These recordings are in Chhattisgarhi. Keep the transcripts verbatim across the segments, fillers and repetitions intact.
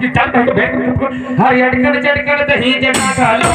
की जान है तो भेंट में तुमको हर अटकन चटकन दही जटा का लो।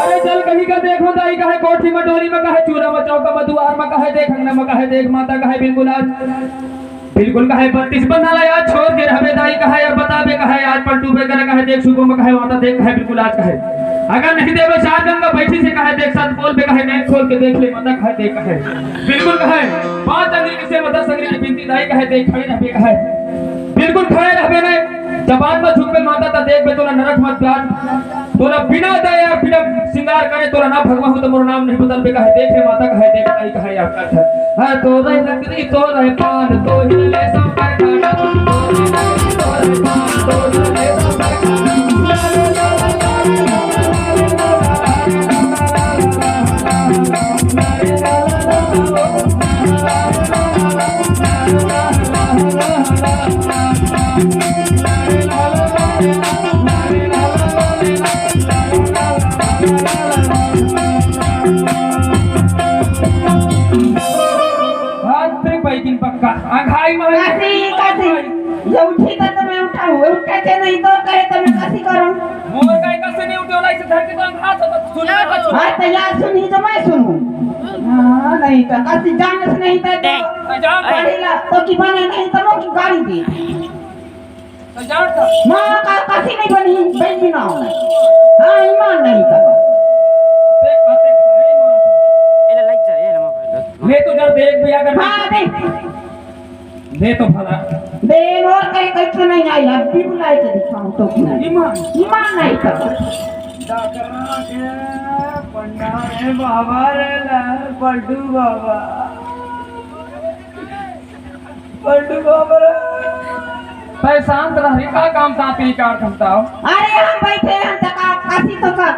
अरे चल कहीं का देखो दाई, कहे कोठी म डोली म, कहे चूरा म चौका म दुआर म, कहे देख अंगना म, कहे देख माता, कहे बिल्कुल आज, बिल्कुल कहे बत्तीस बंधा ला आज छोड़ के रहबे दाई, कहे यार बताबे, कहे आज पलटू बे करे, कहे देख सुबह म, कहे माता देख, कहे बिल्कुल आज, कहे अगर नहीं देबे चार गंगा बैठी से, कहे देख सात बोल बे, कहे नैन खोल के देख ले माता, कहे देख, कहे बिल्कुल कहे पांच अंगली से माता संगली की बिनती दाई, कहे देख खड़े रहबे, कहे बिल्कुल खड़े रहबे नहीं, जब बात म झुकबे माता त देखबे तोला नरक मत प्यार, तोला बिना दया बिना सिंगार करे तोला ना भगवान हो तो मोर नाम नहीं बदलबे, कहे देख रे माता, कहे देख आई, कहे यार कहे। हाँ, तोरे लकड़ी तोरे पान तोही ले संपर्क। बाप रे, बैगिन पक्का। अंघाई में कसी, कसी। ये उठी तो तुम्हें उठाऊं, उठे के नहीं तो कहे तो मैं कसी करूं। मोर कहे कसी नहीं उठे, वाला इसे धर के तो अंघा तो, तो सुन ले बच्चों। हाँ, तो यार सुनी तो मैं सुनूं। हाँ, नहीं तो कसी जान से नहीं तो, तो जान। पढ़ी ला, तो की बने नहीं तो वो की गाड़ी दी। तो जान तो। माँ का कसी नहीं बनी, बन भी ना हो। हाँ, ईमान नहीं तो। देख, देख, ए, माँ। ले तो जरा देख भी अगर हाँ, देख। दे तो भला। दे मोर कहीं कहीं तो नहीं आई, अब भी बुलाए के दिखाऊं तो कि नहीं। ईमान। ईमान नहीं तो। डकरा के पंडा रे बाबा रे ला, पलटू बाबा। पलटू बाबा रे। भाई शांत रह रे, का काम था पी का करता हो? अरे हम बैठे हैं तो का, काशी तो का।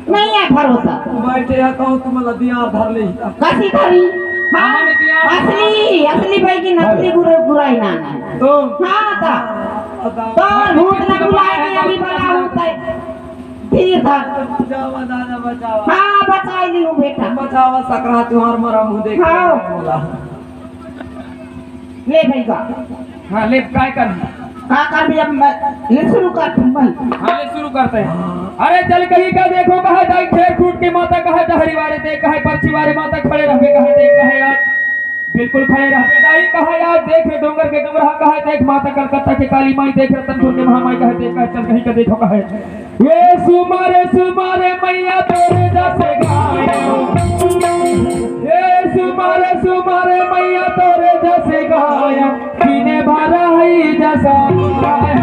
नहीं है भरोसा। बैठे हैं, कहूँ तुम लदिया धर ले। कसी धरी? हाँ, हाँ, लदिया। असली, असली बैगी नकली गुरु, गुराई ना है। तो? हाँ, बता। हाँ, बता। तो भूत न बुलाए के अभी बड़ा होता है। धीर धर। बचावा, दादा, बचावा। हाँ, बचाई ली हूँ बेटा। बचावा, सकरा तुहार मरा मुँह देख हाँ। बोला। ले भाई का। हाँ, ले, काय कर? का कर भी अब मैं, ले शुरू कर तुम भाई। हाँ, ले शुरू करते हैं। अरे चल कहीं का देखो, कहा जाए खेर कूट के माता, कहा डहरी वाले देख, कहा पर्ची वाले माता खड़े रहबे, कहा देख, कहा यार बिल्कुल खड़े रहबे दाई, कहा यार देख रे डोंगर के डोंगरा, कहा देख माता कलकत्ता के काली माई, देख रतनपुर के महामाई, कहा देख, कहा चल कहीं का देखो, कहा ये सुमारे सुमारे मैया तोरे जस गाय। ये सुमारे सुमारे मैया तोरे जस गाय। पीने भरा है जस गाय।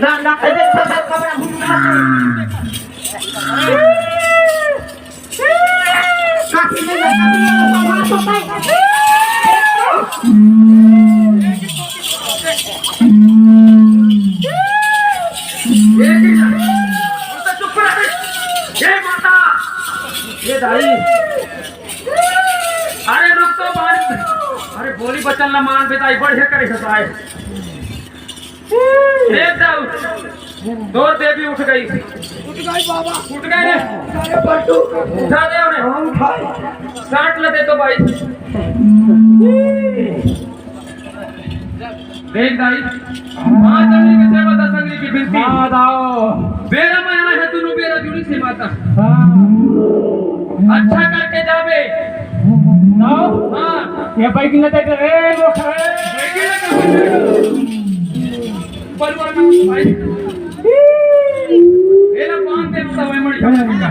ना, ना, अरे, सब, सब, कपड़ा घूम, घूम, घूम। काफी नहीं लगा, काफी नहीं लगा, वहाँ तो भाई। ये चुप रह। ये माता। ये दाई। अरे रुक तो बारी। अरे बोली बचन ला मान बेटा, बढ़िया करे है भाई। देख दाऊ, तोर देवी उठ गई। उठ गई बाबा। उठ गई रे। अरे बंटू। उठा दे उन्हें। हाँ, उठाई। साट ल दे तो भाई। देख दाई, पाँच अंगली के सेवा, दस अंगली की बिनती। हाँ, दाऊ। बेरा में आए हैं दोनों बेरा जुड़ी से माता। हाँ। अच्छा करके जाबे। दाऊ। हाँ। ये बैग न दे रे, वो खा। बैग न दे। बलवा ना भाई। एला बांध दे, तो मैं मर जाऊंगा।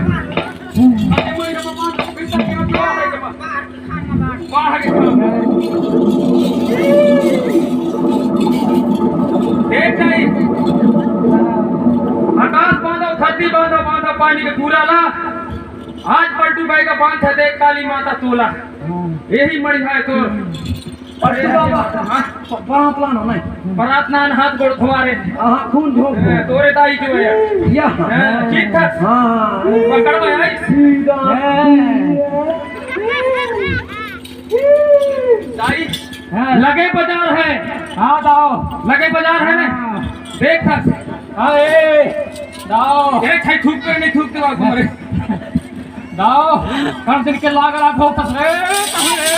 अरे, वो इधर बांध, फिर तक क्या, क्या है, बाहर के काम। देख नहीं। आकाश बांधो, धरती बांधो, बांधो पानी के पूरा ला। आज पलटू भाई का बांध है, देख काली माता तोला। यही मड़िया है तो। पलटू बाबा, हाँ? बारात लाना नहीं। बारात ना हाथ गोड़ धोआ रे। हाँ, खून धो। हाँ, तोरे दाई जो है। या। हाँ, ठीक था। हाँ। पकड़ में आई। सीधा। हाँ। दाई, हाँ। लगे बाजार है। हाँ, दाऊ। लगे बाजार है ना? हाँ। देख सक। हाँ, ए, दाऊ। ए, छै थूक के नहीं थूक के बाबू रे। दाऊ, कम दिन के लाग रहा हो तस रे, तस रे।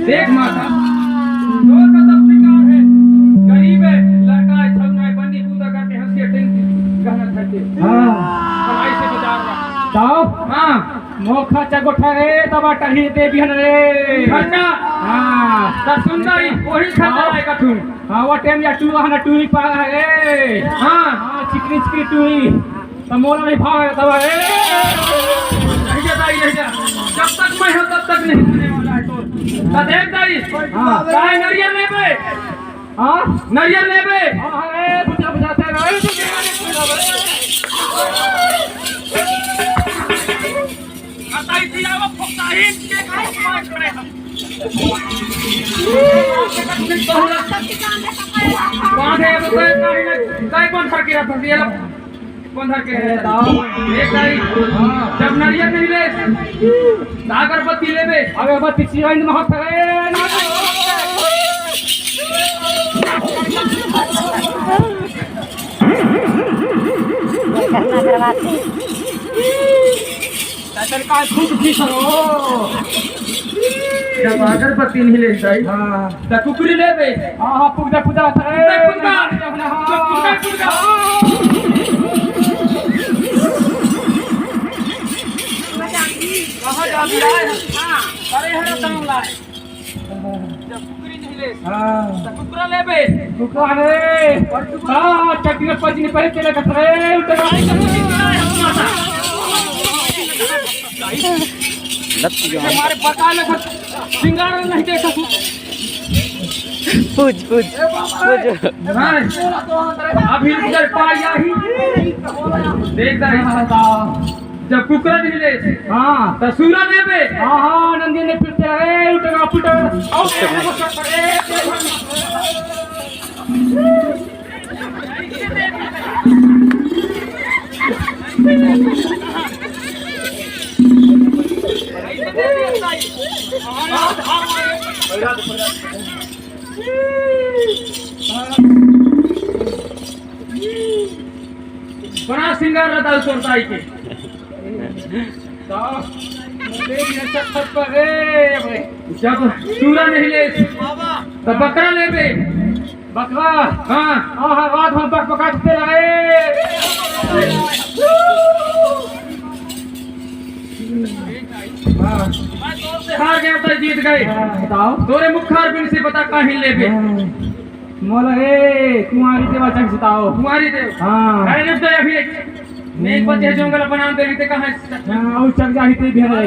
देख माता, तोर का सब बेकार है। गरीब है, लड़का है, छौना है, बन्नी बूता करके हंसी टेंट गहना धर के। हाँ। कमाई से बाजार रहा। दाऊ? हाँ। मोर खर्चा गोठा रे, तब टही दे बिहन रे। खर्चा? हाँ। त सुन दाई, वही खर्चा हाँ। आएगा तू। हाँ, वो टाइम या टू, हाँ, टू ही पा है रे। हाँ। हाँ, चिकनी, चिकनी टू ही। त मोला नहीं भाव है, तब है। नहीं जा दाई, नहीं जा। जब तक मैं हूँ, तब तक नहीं होने वाला है तो। त देख दाई, हाँ। चाहे नरियर लेबे। हाँ? नरियर लेबे। हाँ, हाँ, ए, बुझा, बुझा, ते रहे। बताई दिया वो फुकताही के खाए खड़े हम। बांधे अब तो इतना ही नहीं, कई बंद करके रख दिया, बंद करके रख। ए दाऊ। ए दाई। हाँ। जब नरियर नहीं ले, अगरबत्ती लेबे। अगरबत्ती चिराइन महक है ना। सरकार खूब खुश हो। जब अगरबत्ती नहीं ले जाई, हाँ। त कुकरी लेबे। हाँ, हाँ, पुगदा, पुगदा, अरे, पुगदा, पुगदा। हाँ। पुगदा, पुगदा। कहाँ जा भी आए हैं? हाँ। अरे हरा दाम लाए। जब कुकरी नहीं ले, हाँ। तो कुकरा लेबे। कुकरा रे। हाँ, चटनी में पचनी पहले तेरे कथरे, उठे। लत की जो हमारे बता ले, सिंगार नहीं देखा। पूछ, पूछ, पूछ। हाँ, अभी इधर पाया ही। देखता है। जब कुकरा नहीं ले, हाँ। तो सूरा देबे। हाँ, हाँ, नंदी ने फिर तेरा, ए, उठेगा, पुटेगा। बड़ा सिंगार रहता है तोर ताई के। तो मुंडे में चक्कर पर रे भाई। जब सूरा नहीं ले, तो बकरा लेबे। बकरा? हाँ। हाँ, हाँ, रात भर बक बका के लगे। हाँ। हार गया तो जीत गए। हाँ, बताओ। तोरे मुखार बिन से बता काहिन लेबे। हाँ। मोला हे कुंवारी देवा चक जिताओ। कुंवारी देव। हाँ। अरे रुक तो अभी एक। नहीं बचे जंगल बना दे, ते कहाँ है? हाँ, वो चक जाही ते भी है। हाँ।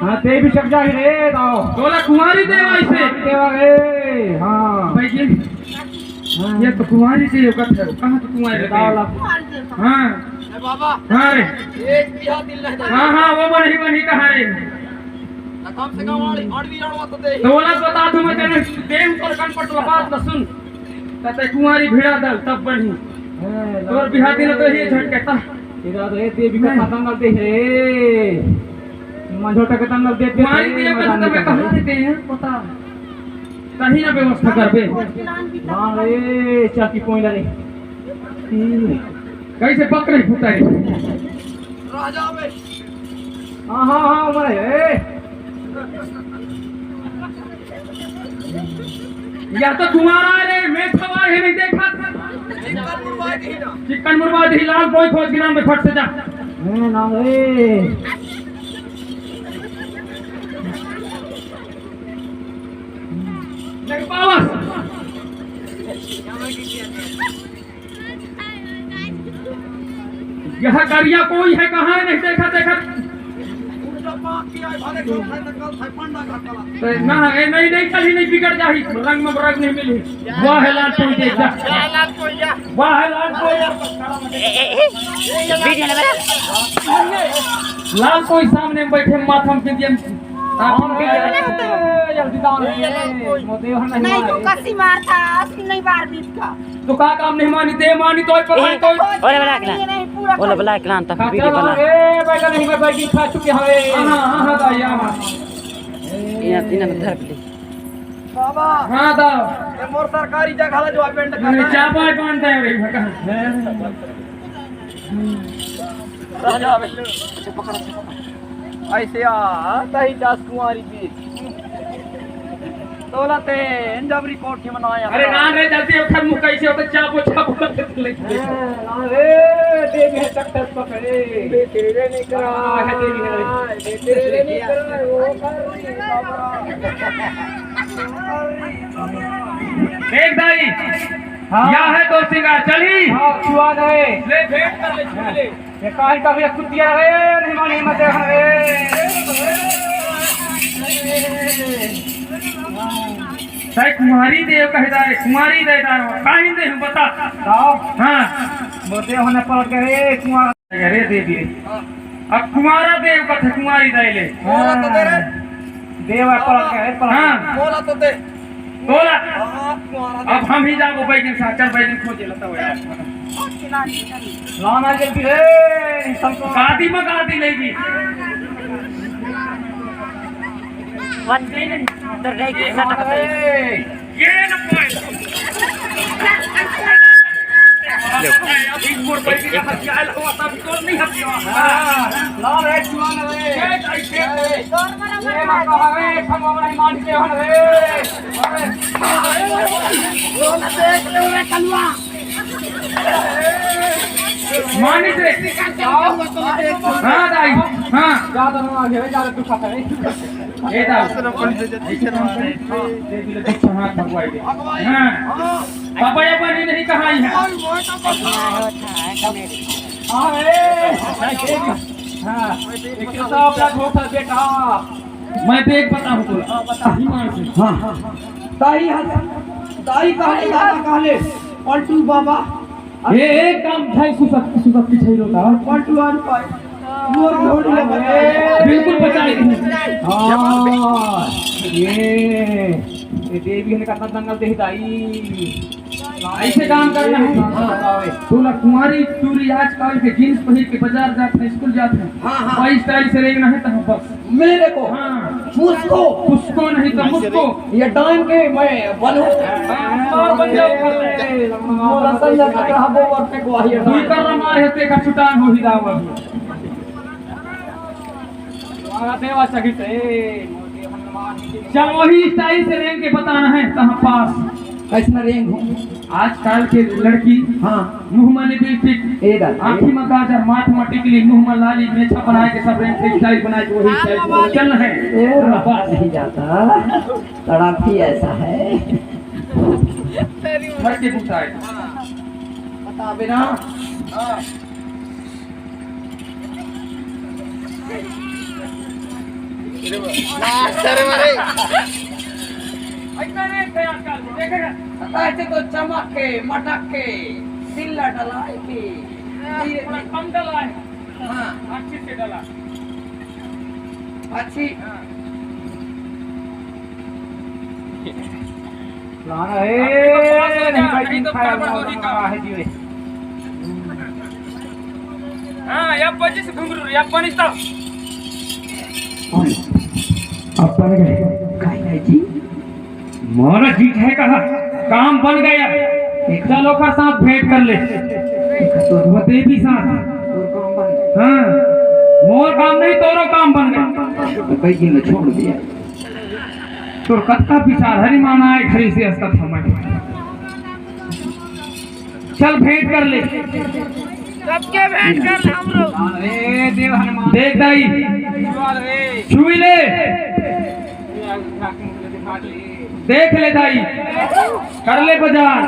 हाँ, ते भी चक जाही रे, दाओ। तोला कुंवारी देवा इसे। देवा रे, हाँ। भाई जी, हाँ। ये तो कुंवारी देव का था। कहाँ तो कुंवारी देव? बताओ ला। हाँ। ए बाबा। हाँ रे। एक बिहा दिल नहीं हाँ, हाँ, वो बनी, बनी कहाँ रे? कम से कम अड़-, अड़वी अड़वा तो दे। तो ओला बता दूं मैं तेरे देह पर कनपट लपात न सुन। त ते कुंवारी भिड़ा दल तब बनी। हाँ, तोर बिहा दिन तो ही झटके ता। इधर तो ये देवी का नहीं। खतम कर दे है। मझोटा के तंगल दे दे कुंवारी है, देह मजा पर तो नहीं मैं करता। कहाँ देते हैं पता। कहीं ना व्यवस्था करबे। हाँ रे, चाकी कोई ना रे। कैसे बक रही फूटा रे। राजा में हाँ, हाँ, हाँ, भाई, ए। या तो तुम्हारा रे, मैं सवार है, नहीं देखा। चिकन मुर्गा दही ना। चिकन मुर्गा दही, लाल कोई खोज के नाम पे फट से जा। ए, नाम रे। नहीं पावस। यह करिया कोई है, कहाँ है, नहीं देखा, देखा। तो ना, ए, नहीं, नहीं, कल ही नहीं बिगड़ जाही, रंग में रंग नहीं मिली। वाह है लाल टोई देख जा। वाह है लाल टोई। ए, ए, ए, वीडियो ना बना। लाल टोई सामने में बैठे, माथा में बिंदिया। आप हम वीडियो बना सकते हो। ए, जल्दी दाओ रे। मोदे हम नहीं, तू कसी मारता, असली नहीं बार बीत का। तो का काम नहीं मानी, दे मानी तो पर ए, तो ओले बला के ना। ये नहीं पूरा ओले बला के ना, तब वीडियो बना। ए, बैठा नहीं, मैं बैठी खा चुके हैं। हाँ, हाँ, हाँ, हाँ, हाँ। इना, इना धर ले। बाबा। हाँ, दा। ये मोर सरकारी जगह ला जो पेंट नहीं, करना है। चापा है, कौन दे रही है, कहाँ? रह जा बे। अच्छा, पकड़, अच्छा, पकड़। ऐसे आ, तही जास कुंवारी बीच। तोला ते जबरी कोठी बनाया। अरे ना रे, जल्दी उठा, मुंह कैसे होता, चापो, चापो करते चले। हाँ, ना रे, देख है चक्कर पकड़े। बेटे रे नहीं करा। हाँ, है देख है। बेटे रे नहीं करा, वो कर रही है, बाबा। देख दाई, हाँ। या है तो सिंगार, चली। हाँ, छुआ गए। ले, भेंट कर ले, छू ले। ये काहे का भी कुतिया रे, नहीं मानी मत रे। तै कुंवारी देव कहे दारे, कुंवारी दे दारे, काहे दे हम बता। बताओ। हाँ। मोदे होने पड़ गए, कुंवारा। अरे देवी। अब कुंवारा देव का था, कुंवारी दे ले। बोला तो दे रे। देव है, पलट के, पलट के। हाँ। बोला तो दे। बोला। हाँ, कुंवारा दे। अब हम ही जाबो बैगन सा, चल बैगन खोजे लता हो यार। लाना जल्दी रे, संतो। गादी में गादी लेगी। वन दिन तो रह गई, सटक गई। ये न कोई। अभी मोर बैठी का हथियार हो, तब तो नहीं हथियार। हाँ, ला रे, जुआन रे। ये कैसे? ये बात तो हमें, हम हमारे मान के हन रे। वो न देख ले रे कलवा। मानिस रे। हाँ दाई, हाँ। ज्यादा ना आगे, ज्यादा दुखाता है। ए दाई। ऐसे काम करे। दे दिले तो हाथ भगवाई दे। हाँ। पापा ये पानी नहीं कहाँ ही है। हाँ, ए। हाँ। एक तो अपना धोखा बेटा। मैं देख बताऊँ तोला। हाँ, बता। ईमान से। हाँ, हाँ, हाँ। दाई हस, दाई कहले, दादा कहले, पलटू बाबा। ए, एक काम थाई सुसक, सुसक की छैलो का। पलटू आन पाए। मोर झोली में बचा। बिल्कुल बचाई। हाँ, ये, ये देवी ने कतना दंगल दे दाई। ऐसे काम करना है। हाँ। तोला कुंवारी टूरी आजकल के जींस पहिर के बाजार जात है, स्कूल जात है। हाँ, हाँ। वही स्टाइल से रेंगना है तो बस। मेरे को? हाँ। मुझको? उसको नहीं तो मुझको। ये डांग के मैं बनूं। हाँ, बन जाओ। मोर असल जगह रहा वो और पे को आइए। तू कर रहा है ते का छुटान हो ही दावा। हमारा देवा सहित है। जब वही स्टाइल से रेंग के बताना है, कहाँ पास? कैसना रेंग हो? आजकल के लड़की हाँ। मुंह में लिपस्टिक, ए दादा। आँखी में काजर, माथ में टिकली, मुंह में लाली, मेछा बनाए के सब रेंग के स्टाइल बनाए के वही स्टाइल से चलना है। ए, रहा नहीं जाता, तड़ाक ही ऐसा है। घर के बुताए। बता बिना। मास्टर मारे। ऐसे तो चमक के, मटक के, सिल्ला डलाए के। धीरे थोड़ा धीरे। कम डलाए। हाँ। अच्छे से डला। अच्छी। हाँ। लाना है, नहीं भाई, नहीं तो खाया गड़बड़ होगी हुआ काम। है जी वे। हाँ, या पच्चीस घुंघरू, या पानी तो। अपन गए। काय है जी? मोर जी है कहा, काम बन गया। एक चल ओकर साथ भेंट कर ले। एक तो वो देवी साथ। और काम बन गया। हाँ, मोर काम नहीं, तोरो काम बन गया। तो कई दिन में छोड़ दिया। तोर कतका विचार हरी माना है, घरी से असकत हमन। चल भेंट कर ले। सबके भेंट कर ले हमरो। ए देव हनुमान। देख दाई। छुई ले। देख ले दाई। कर ले बाजार।